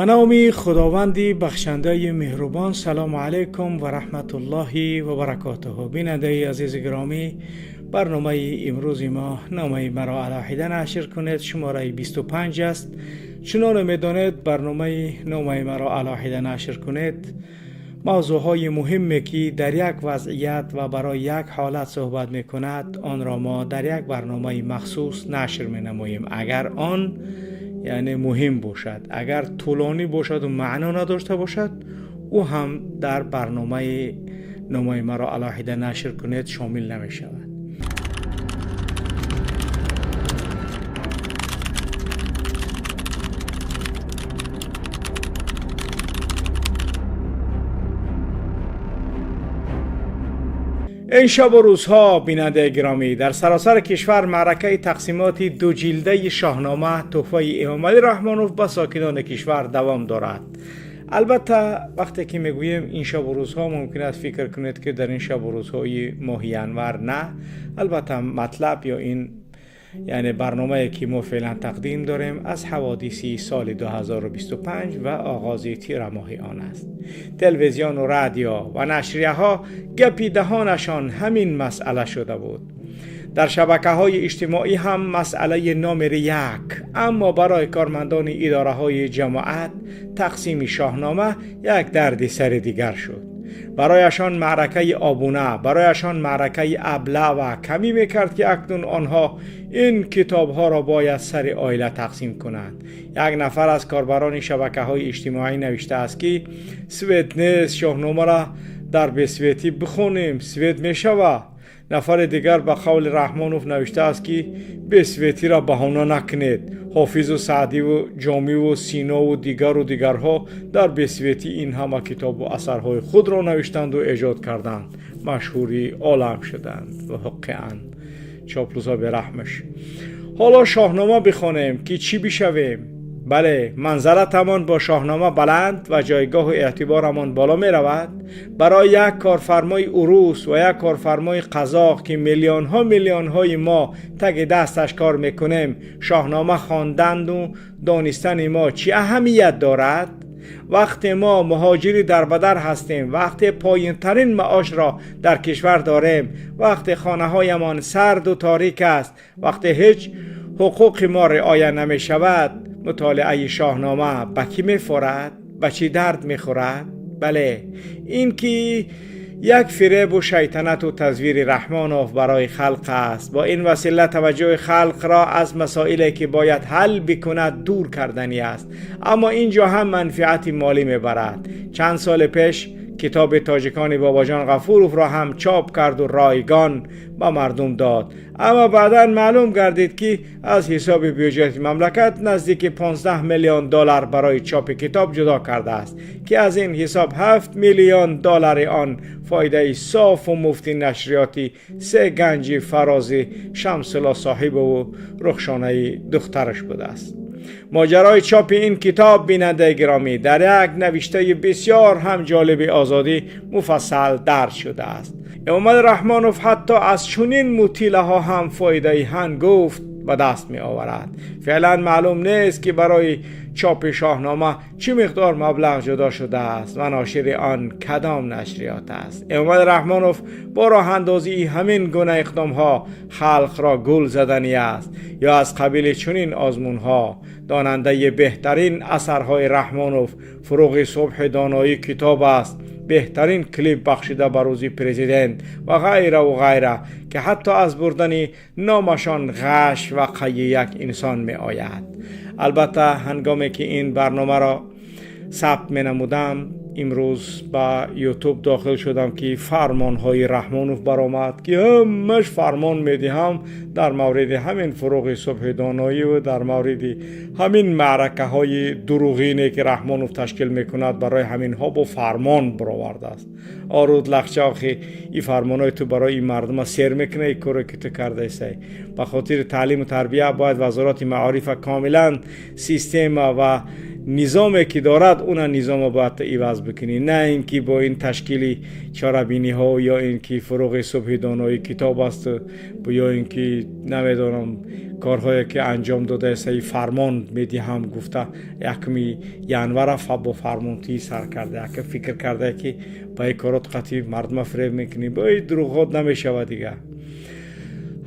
نام خداوندی بخشنده مهربان. سلام علیکم و رحمت الله و برکاته. بیننده عزیز گرامی، برنامه امروز ما نامه مرا علاحده نشر کنید شماره 25 است. چنان میدانید برنامه نامه مرا علاحده نشر کنید موضوع های مهمی که در یک وضعیت و برای یک حالت صحبت می کند آن را ما در یک برنامه مخصوص نشر می نماییم. اگر آن یعنی مهم باشد، اگر طولانی باشد و معنا نداشته باشد او هم در برنامه نامه مرا علاحده نشر کنید شامل نمی شود. این شب و روزها بیننده گرامی در سراسر کشور معرکه تقسیمات دو جلده شاهنامه تحفه امام علی رحمانوف به ساکنان کشور دوام دارد. البته وقتی که میگوییم این شب و روزها ممکن است فکر کنید که در این شب و روزهای ماه ینور نه، البته مطلب یا این یعنی برنامه که ما فعلا تقدیم داریم از حوادث سال 2025 و آغاز تیر ماه آن است. تلویزیون و رادیو و نشریه ها گپی دهانشان همین مسئله شده بود. در شبکه های اجتماعی هم مسئله نامر یک، اما برای کارمندان اداره های جماعت تقسیم شاهنامه یک درد سر دیگر شد. برایشان معرکه آبونه، برایشان معرکه ابله و کمی میکرد که اکنون آنها این کتاب ها را باید سر آیله تقسیم کنند. یک نفر از کاربران شبکه های اجتماعی نوشته است که سوید نیست، شاهنامه را در بسویتی بخونیم سوید میشوه. نفر دیگر به قول رحمانوف نوشته است که بسویتی را بهانه نکنید، حافظ و سعدی و جامی و سینا و دیگر و دیگرها در بسویتی این همه کتاب و اثرهای خود را نوشتند و ایجاد کردند، مشهوری عالم شدند و حقیقا چاپلوسا به رحمش. حالا شاهنامه بخوانیم که چی بشویم؟ بله، منزلتمان با شاهنامه بلند و جایگاه و اعتبارمان بالا می رود. برای یک کارفرمای اروس و یک کارفرمای قزاق که میلیون ها میلیون های ما تگ دستش کار میکنیم، شاهنامه خواندن و دانستن ما چی اهمیت دارد؟ وقتی ما مهاجری در بدر هستیم، وقتی پایین ترین معاش را در کشور داریم، وقتی خانه هایمان سرد و تاریک است، وقتی هیچ حقوق ما رعایت نمی شود، مطالعه شاهنامه به کی می‌خورد؟ به چی درد می‌خورد؟ بله، این که یک فریب و شیطنت و تزویر رحمانوف برای خلق است. با این وسیله توجه خلق را از مسائلی که باید حل بکند دور کردنی است، اما اینجا هم منفعت مالی میبرد. چند سال پیش کتاب تاجیکان باباجان غفوروف را هم چاپ کرد و رایگان به مردم داد، اما بعدا معلوم گردید که از حساب بیوجت مملکت نزدیک 15 میلیون دلار برای چاپ کتاب جدا کرده است که از این حساب 7 میلیون دلار آن فایده صاف و مفتی نشریاتی سه گنج فراز شمس الله صاحب و رخشانه دخترش بوده است. ماجرای چاپ این کتاب بیننده گرامی در یک نوشته بسیار هم جالب آزادی مفصل درج شده است. امام رحمانوف حتی از چنین مطیله ها هم فایده هنگفت به دست می آورد. فعلا معلوم نیست که برای چاپ شاهنامه چه مقدار مبلغ جدا شده است و ناشر آن کدام نشریات است. امام رحمانوف با راه اندازی همین گونه اقدام ها خلق را گل زدنی است، یا از قبیل چنین آزمون ها. داننده بهترین اثرهای رحمانوف فروغ صبح دانایی کتاب است، بهترین کلیپ بخشیده به روزی پرزیدنت و غیره و غیره که حتی از بردن نامشان غش و قی یک انسان می آید. البته هنگامی که این برنامه را ثبت می نمودم امروز به یوتیوب داخل شدم که فرمان های رحمانوف برآمد که همش فرمان می دهم در مورد همین فروغ صبح دانایی و در مورد همین معرکه های دروغینی که رحمانوف تشکیل می کند برای همین ها با فرمان برآورده است. آرود لخچه آخی این فرمان های تو برای این مردم سیر میکنه، این کاری که تو کرده ایسی. به خاطر تعلیم و تربیه باید وزارت معارف کاملا سیستم و Низоме ки дорад, уна низома бояд ту иваз бикунӣ, на ин ки бо ин ташкили чорабиниҳо ё ин ки фуруғи субҳи доноӣ китоб аст, ё ин ки намедонам корҳое ки анҷом додааст, фармон медиҳам гуфта якми январа бо фармонтӣ сар карда, яке фикр карда ки ба ин корот қатъи мардума фиреб мекунӣ, бо ин дурӯғҳот намешавад дигар.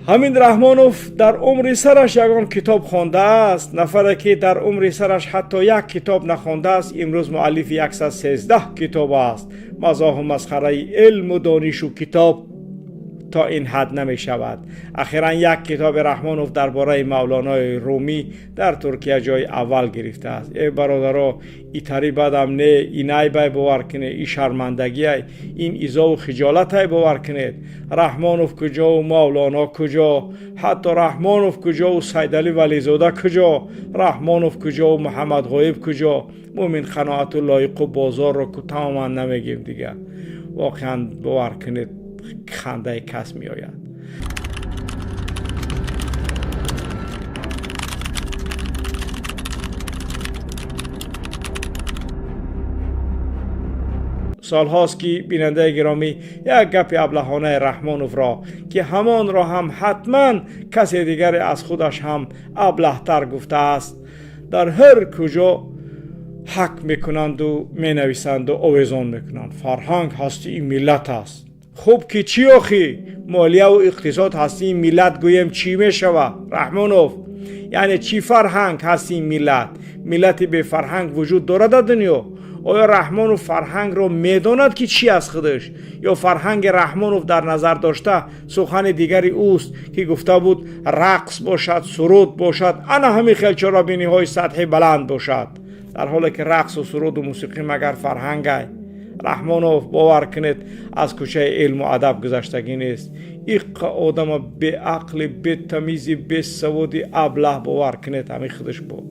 Ҳамин Раҳмонов дар умри сараш ягон китоб хондааст? Нафаре ки дар умри сараш ҳатто як китоб нахондааст, имрӯз муаллифи 113 китоб аст. Мазоҳу масхараи илму донишу китоб то ин ҳад намешавад. Ахиран як китоби Раҳмонов дар бораи Мавлонои Румӣ дар Туркия ҷои аввал гирифтааст. Э бародаро, итари бадам не, инай бай бовар кунед, и шармандагиай, ин изову хиҷолатай, бовар кунед. Раҳмонов куҷову Мавлоно куҷо? Ҳатто Раҳмонов куҷову Сайдалӣ Вализода куҷо? Раҳмонов куҷову Муҳаммад Ғоиб куҷо? Мӯмин Қаноату Лоиқу бозорро ку тамоман намегем дигар. Воқеан, бовар кунед, хандаи кас меояд. Солҳост ки, бинандаи гиромӣ, як гапи аблаҳонаи Раҳмоновро, ки ҳамонро ҳам ҳатман касе дигаре аз худаш ҳам аблаҳтар гуфтааст, дар ҳар куҷо ҳак мекунанду менависанду овезон мекунанд: фарҳанг ҳастии миллат аст. Хуб, ки чӣ охӣ? Молияву иқтисод ҳастии миллат гӯем, чӣ мешавад, Раҳмонов? Яъне чӣ фарҳанг ҳастии миллат? Миллати бефарҳанг вуҷуд дорад дар дунё? Оё Раҳмонов фарҳангро медонад, ки чӣ аст худаш, ё фарҳанги Раҳмонов дар назар дошта сухани дигари ӯст, ки гуфта буд: рақс бошад, суруд бошад, ана ҳамин хел чорабиниҳои сатҳи баланд бошад? Дар ҳоле ки рақсу суруду мусиқӣ магар фарҳангай? Раҳмонов, бовар кунед, аз кӯчаи илму адаб гузаштагӣ нест. Иққа одама беақли, бетамизи, бесаводи, аблаҳ, бовар кунед, ҳамин худаш буд.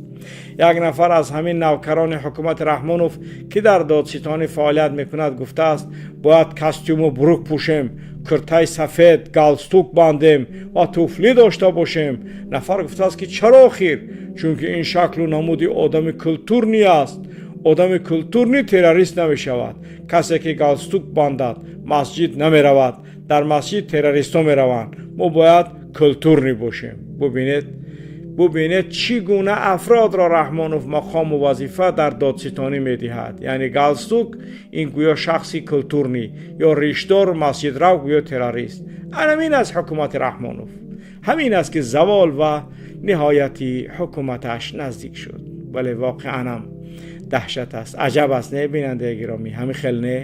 Як нафар аз ҳамин навкарони ҳукумати Раҳмонов, ки дар додситонӣ фаъолият мекунад, гуфтааст: бояд костюму брюк пӯшем, куртаи сафед, галстук бандем ва туфлӣ дошта бошем. Нафар гуфтааст, ки чаро охир? Чунки ин шаклу намуди одами культурный аст. Одами культурный террорист намешавад. Касе ки галстук бандад, масҷид намеравад, дар масҷид террористҳо мераванд. Мо бояд культурный бошем. Бубинед, бубинед, чӣ гуна афродро Раҳмонов мақому вазифа дар додситонӣ медиҳад. Яъне галстук ин гӯё шахси культурный, ё ришдору масҷидрав гӯё террорист. Анамин аст ҳукумати Раҳмонов. Ҳамин аст, ки завол ва ниҳояти ҳукуматаш наздик шуд. Вале воқеанам даҳшат аст, аҷаб аст, не, бинандаи гиромӣ? Ҳамин хел не,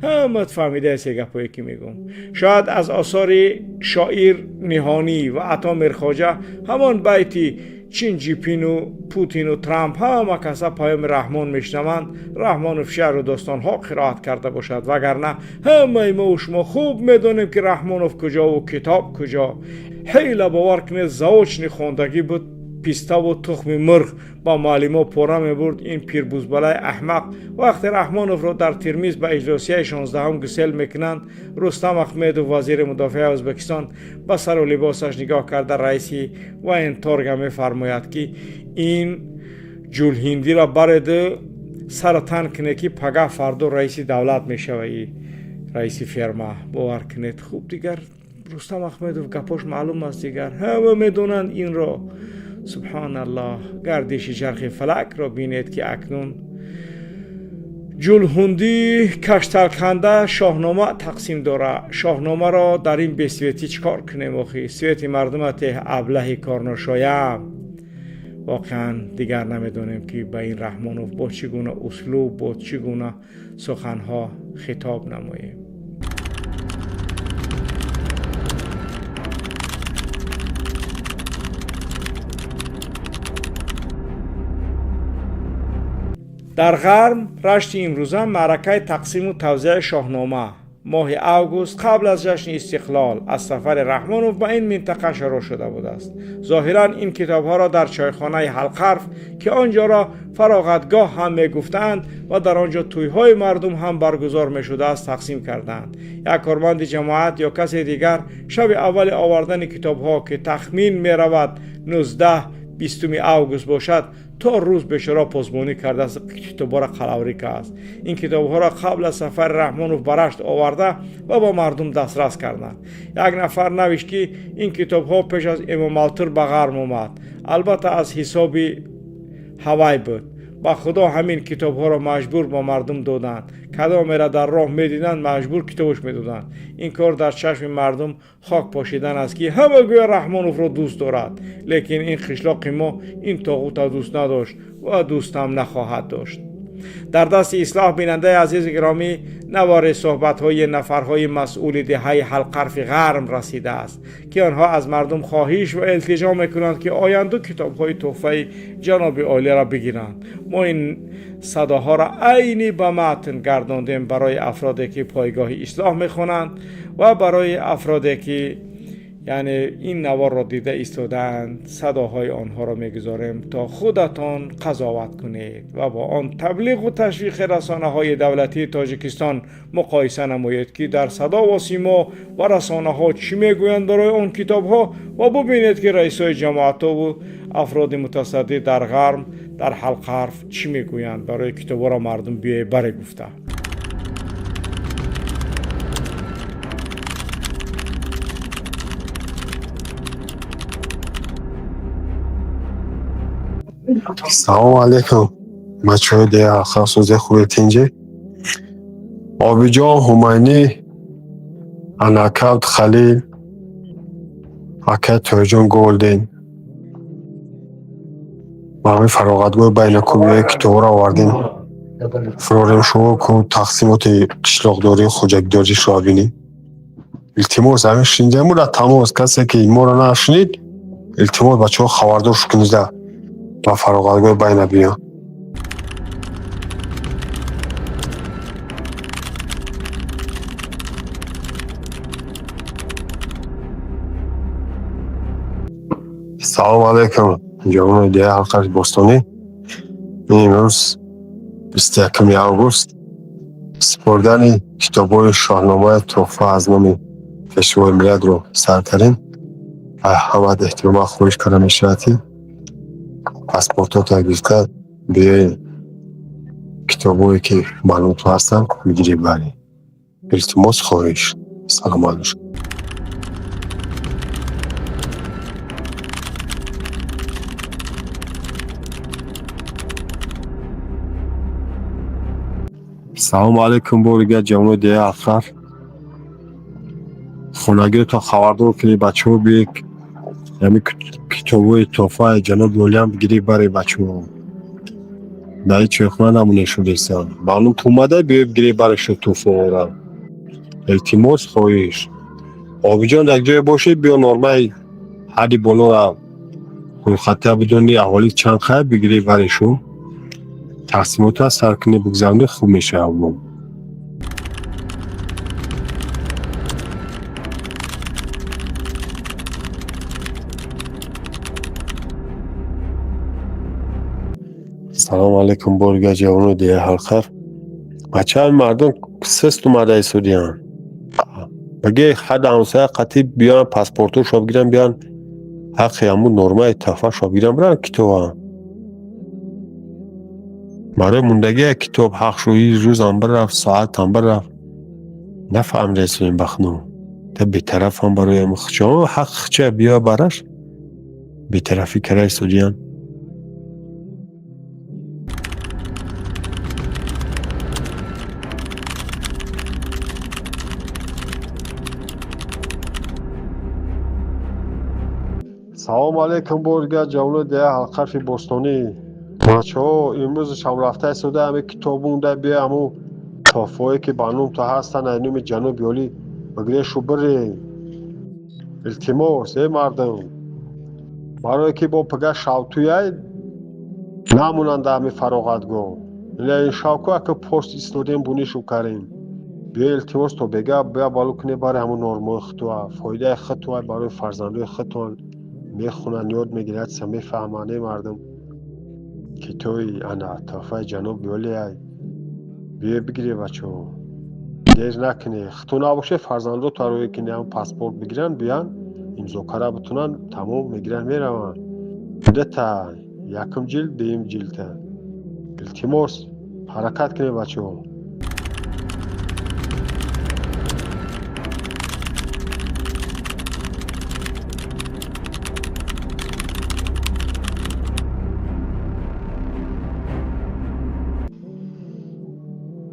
ҳамат фаҳмидаест гапое ки мегӯм. Шояд аз осори шоир Ниҳонӣ ва Ато Мирхоҷа, ҳамон байти Чин Ҷипину Путину Трамп ҳама каса паёми Раҳмон мешунаванд, Раҳмонов шеъру достонҳо қироат карда бошад. Вагарна ҳамаи мову шумо хуб медонем, ки Раҳмонов куҷову китоб куҷо. Ҳейла, бовар кунед, заочный хондагӣ буд, пиставу тухми мурғ ба муаллимо пора мебурд ин пирбузбалаи аҳмақ. Вақте Раҳмоновро дар Термиз ба иҷлосияи 16-ҳум гусел мекунанд, Рустам Ахмедов, вазири мудофиаи Ӯзбекистон, ба сару либосаш нигоҳ карда, раиси военторга мефармояд, ки ин ҷулҳиндиро бареду сара тан кунед, ки пагаҳ фардо раиси давлат мешаваи, раиси ферма. Бовар кунед, хуб, дигар Рустам Ахмедов гапош маълум аст, дигар ҳама медонанд инро. Субҳоналлоҳ, гардиши чархи фалакро бинед, ки акнун ҷулҳундӣ кашталканда Шоҳнома тақсим дора. Шоҳномаро дар ин бесветӣ чӣ кор кунем охи? Свети мардума теҳ, аблаҳи корношоям. Воқеан, дигар намедонем, ки ба ин Раҳмонов бо чӣ гуна услуб, бо чӣ гуна суханҳо хитоб намоем. Дар ғарб Рашти имрӯза маъракаи тақсиму тавзеи Шоҳнома моҳи август, қабл аз ҷашни Истиқлол, аз сафари Раҳмонов ба ин минтақа шурӯъ шуда будааст. Зоҳиран ин китобҳоро дар чойхонаи Ҳалқарф, ки он ҷоро фароғатгоҳ ҳам мегуфтаанд ва дар он ҷо тӯйҳои мардум ҳам баргузор мешудааст, тақсим карданд. Як корманди ҷамоат ё касе дигар шаби аввали овардани китобҳо, ки тахмин меравад 19-20 август бошад. То рӯз бечора посбонӣ кардааст, китобҳоро қалаврӣ кард. Ин китобҳоро қабл аз сафари Раҳмонов ба Рашт оварда ва ба мардум дастрас карданд. Як нафар навишт, ки ин китобҳо пеш аз Эмомалтур ба ғарм омад. Албатта, аз ҳисоби ҳавай буд. Ба худо, ҳамин китобҳоро маҷбур ба мардум доданд. Кадомеро дар роҳ медиданд, маҷбур китобаш медоданд. Ин кор дар чашми мардум хок пошидан аст, ки ҳама гӯя Раҳмоновро дӯст дорад. Лекин ин қишлоқи мо ин тоғута дӯст надошт ва дӯстам нахоҳад дошт. Дар дасти ислоҳ, бинандаи азизи гиромӣ, навори суҳбатҳои нафарҳои масъули деҳаи Ҳалқарфи Ғарм расидааст, ки онҳо аз мардум хоҳиш ва илтиҷо мекунанд, ки оянду китобҳои тӯҳфаи ҷаноби олиро бигиранд. Мо ин садоҳоро айнӣ ба матн гардондем барои афроде, ки пойгоҳи ислоҳ мехонанд, ва барои афроде, ки яъне ин наворро дида истодаанд, садоҳои онҳоро мегузорем, то худатон қазоват кунед ва бо он таблиғу ташвиқи расонаҳои давлатии Тоҷикистон муқоиса намоед, ки дар садо ва симо ва расонаҳо чӣ мегӯянд барои он китобҳо, ва бубинед, ки раисои ҷамоатову афроди мутасаддӣ дар Ғарм, дар Ҳалқарф чӣ мегӯянд барои китобҳоро мардум биёе баре гуфта. Салому алейкум, бачаҳои деҳа, хавсӯзе хуби, тинҷӣ? Обиҷон, Ҳумайнӣ, Анакабд, Халил, акай Тоҳиҷон Голден. Ба ҳамин фароғатгоҳи байнакӯбиҳои китобҳоро овардем. Фурорем шумо ку тақсимоти қишлоқдорию хоҷагидоришро бинед. Илтимос, ҳамин шунидамура тамос, касе ки моро нашунид, илтимос, бачаҳо, хабардор кунида ба фароғатгоҳи байна биён. Салому алейкум, ҷавонони деҳаи Ҳалқаи Бостонӣ. Имрӯз 21 август супоридани китобҳои Шоҳномаи тӯҳфа аз номи Пешвои миллатро сар кардем. Ҳамаат эҳтироман хоҳиш карда мешавад, ки паспортҳотро гирифта биёед, китобҳое ки ба номтон ҳастанд, бигиред баред. Илтимос, хоҳиш. Саломат бошед. Салому алейкум, бори дигар ҷавонои деҳаи Ҳалқарф. Хонагиётон хабардор кунед, бачаҳо, биёед ҳамин китобҳои тӯҳфаи ҷаноби олиам бигиред баред, бачаҳо. Дар ҳеҷ чойхона намонед шудесан. Ба номтон омада, биёед бигиред баред шуд тӯҳфаҳоро. Илтимос, хоҳиш. Обиҷон, як ҷое бошед, биё нормаи ҳадди болоро рӯйхатия бидони, аҳолӣ чанд қай, бигиред баред шу. Тақсимотро сар кунед, бигзаронед, хуб мешавад. Салому алейкум, бори дигар ҷавонони деҳаи Ҳалқарф. Бачаҳои мардум сист омада истодиянд. Баге ҳадди ҳамсоя қатӣ биёянд, паспортҳошро бигиранд, биёянд, ҳаққи ҳамун нормаи тӯҳфашро бигиранд, биранд китоба. Барои мондагӣ як китоб ҳақ шу, рӯзам бирафт, соатам бирафт. Нафаҳмида истодем бахно. Та бетарафам барои ҳамун хичо ҳаққи хича биё бараш. Бетарафӣ карда истодиянд. Салому алейкум, бори дигар ҷавонони деҳаи Ҳалқарфи Бостонӣ. Бачаҳо, имрӯз шабрафта истода ҳамин китоб монда, биё ҳамун тӯҳфаҳое ки ба номтон ҳастанд, аз номи ҷаноби олӣ бигиред шу биред. Илтимос, эй мардум. Барое ки бо пага шавтуяй намонанд дар ҳамин фароғатгоҳ. Ина ин шавку ака пост истодем, бунишу карем. Биё, илтимос, то бега биё балу кунед барои ҳамун нормаи худтуа, фоидаи худтуа, барои фарзандои худтон мехонанд, ёд мегиранд, чиза мефаҳманд, эй мардум. Китоби ана тӯҳфаи ҷаноби олиай. Биё бигиред, бачаҳо. Дер накунед. Худтон набошед, фарзандотон рӯе кунед, ҳамун паспорт бигиранд, биёянд, имзо карда битонанд, тамом, мегиранд, мераванд. Дута Якум ҷилд, дуюм ҷилдта. Илтимос, ҳаракат кунед, бачаҳо.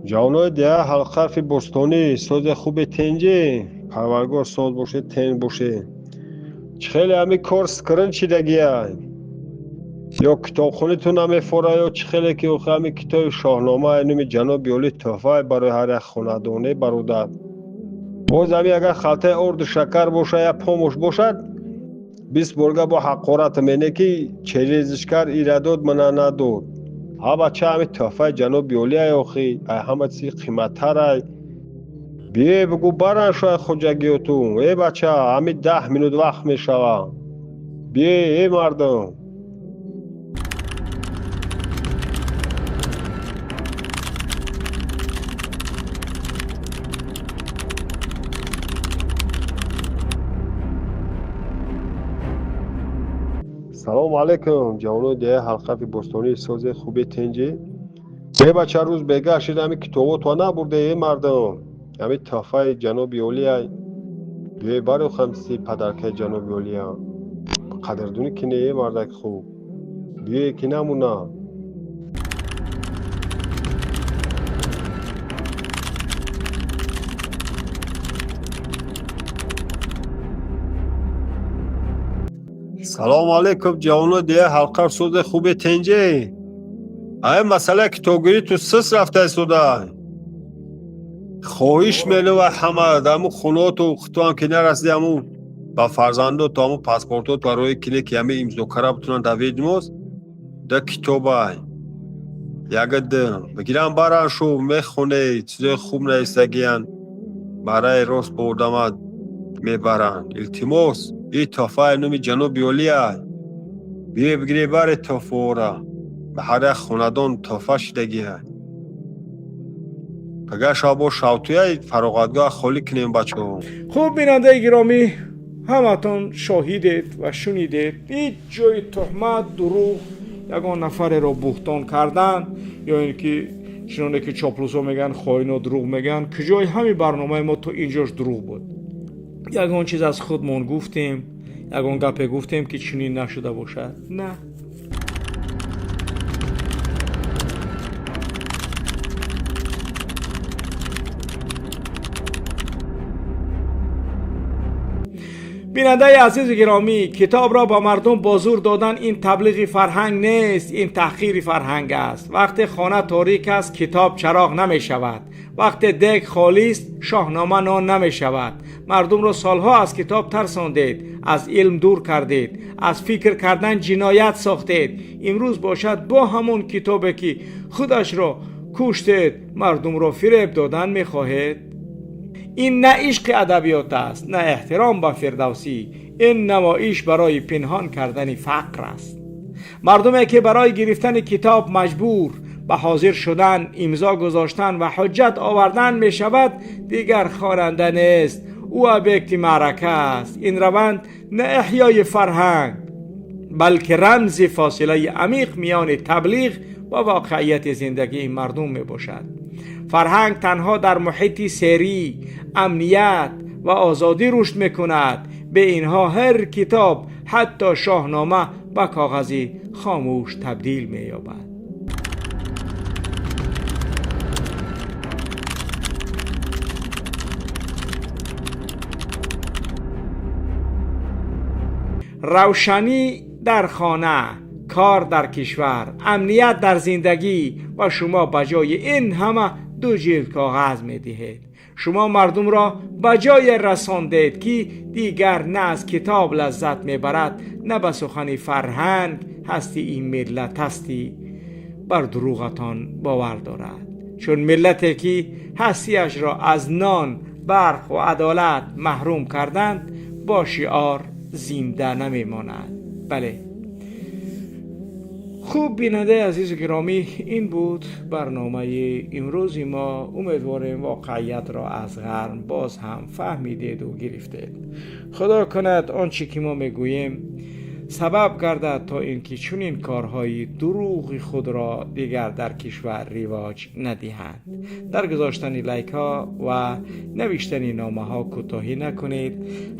Ҷавонои деҳа ҳалқарфи бостонӣ, сози хубе, тенҷӣ, парваргор соз боше, тен боше. Чӣ хеле ҳами кор скрин чидагия, ё китобхонитон намефора, ё чӣ хеле ки охи ҳами китоби Шоҳнома номи ҷаноби олӣ тӯҳфае барои ҳар як хонадоне, бародар. Боз ҳами агар халтаи орду шакар боша, я помош бошад, 20 борга бо ҳақорат мене ки черезишкар ира дод, мана надод. Ҳа бача, ҳами тӯҳфаи ҷаноби олиай, охи ай ҳама чизи қиматтарай. Бие, бугӯ баран шояд хоҷагиёту. Э бача, ҳами 10 минут вақт мешава. Бие, э мардум. Салому алайкум, ҷавонои деҳаи ҳалқафи бостонии, сози хуби, тинҷӣ. Э бача, рӯз бегаҳ шид, ҳами китобото набурде, э мардум. Ҳами тӯҳфаи ҷаноби олиай. Биёй барохам си падаркаи ҷаноби олия. Қадрдонӣ кине, э мардаки хуб. Биёе ки намуна. Салому алайкум, ҷавонои деҳаи ҳалқаф, сози хубе, тинҷӣ. Ай масъалаи китобгирӣ ту сис рафта истода. Хоҳиш менува ҳама даму хонаоту хутуам ки нарасиди, ҳаму ба фарзандоту ҳаму паспортот барои кине ки ҳами имзо кара бутунанд дар ведмост да китобай. Ягад бигирам баран шу мехоне, чизои хуб нависагиянд. Барои рост ба одама мебаранд. Илтимос, и тӯҳфаи номи ҷаноби олиай. Биё бигире баре тӯҳфаора. Ба ҳар як хонадон тӯҳфа шидагиай. Агар шав бо шавтуяй фароғатгоҳ холӣ кунем, бачаҳо. Хуб, бинандаи гиромӣ, ҳаматон шоҳидед ва шунидед. Ҳеҷ ҷои туҳмат, дурӯғ, ягон нафареро буҳтон кардан ё ин ки чуноне ки чоплусо мегӯянд, хоино дурӯғ мегӯянд, куҷои ҳамин барномаи мо то инҷош дурӯғ буд? Ягон чиз аз худмон гуфтем, ягон гапе гуфтем ки чунин нашуда бошад? На. Бинандаи азизу гиромӣ, китобро ба мардум бо зур додан ин таблиғи фарҳанг нест, ин таҳқири фарҳанг аст. Вақте хона торик аст, китоб чароғ намешавад. Вақте дег холист, Шоҳнома нон намешавад. Мардумро солҳо аз китоб тарсондед, аз илм дур кардед, аз фикр кардан ҷиноят сохтед. Имрӯз бошад, бо ҳамон китобе ки худашро куштед, мардумро фиреб додан мехоҳед. Ин на ишқи адабиёт аст, на эҳтиром ба Фирдавсӣ. Ин намоиш барои пинҳон кардани фақр аст. Мардуме ки барои гирифтани китоб маҷбур ба ҳозир шудан, имзо гузоштан ва ҳуҷҷат овардан мешавад, дигар хонанда нест, ӯ объекти маърака аст. Ин раванд на эҳёи фарҳанг, балки рамзи фосилаи амиқ миёни таблиғ ва воқеияти зиндагии мардум мебошад. Фарҳанг танҳо дар муҳити серӣ, амният ва озодӣ рушд мекунад. Бе инҳо ҳар китоб, ҳатто Шоҳнома, ба коғази хомӯш табдил меёбад. Равшанӣ дар хона, кор дар кишвар, амният дар зиндагӣ, ва шумо ба ҷои ин ҳама ду ҷилд коғаз медиҳед. Шумо мардумро ба ҷое расондед ки дигар на аз китоб лаззат мебарад, на ба сухани фарҳанг. Ҳасти ин миллат ҳастӣ бар дурӯғатон бовар дорад, чун миллате ки ҳастиашро аз нон, барқ ва адолат маҳрум карданд, бо шиор зинда намемонад. Бале. Хуб, бинандаи азизу гиромӣ, ин буд барномаи имрӯзи мо. Умедворем, воқеиятро аз ғарм боз ҳам фаҳмидеду гирифтед. Худо кунад, он чӣ ки мо мегӯем Сабаб гардад, то инки чунин корҳои дурӯғи худро дигар дар кишвар ривоҷ надиҳанд. Дар гузоштани лайкҳо ва навиштани номаҳо кӯтоҳӣ накунед.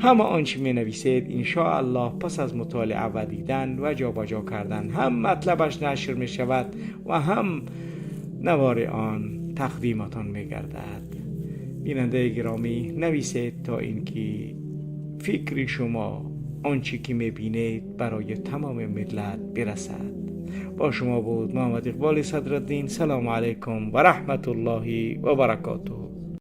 Ҳама он чӣ менависед, иншоаллоҳ, пас аз мутолиа ва дидан ва ҷобаҷо кардан ҳам матлабаш нашр мешавад ва ҳам навори он тақдиматон мегардад. Бинандаи гиромӣ, нависед, то инки фикри шумо, он чӣ ки мебинед, барои тамоми миллат бирасад. Бо шумо буд Муҳаммад Иқболи Садриддин. Салому алайкум ва раҳматуллоҳи ва баракотуҳ.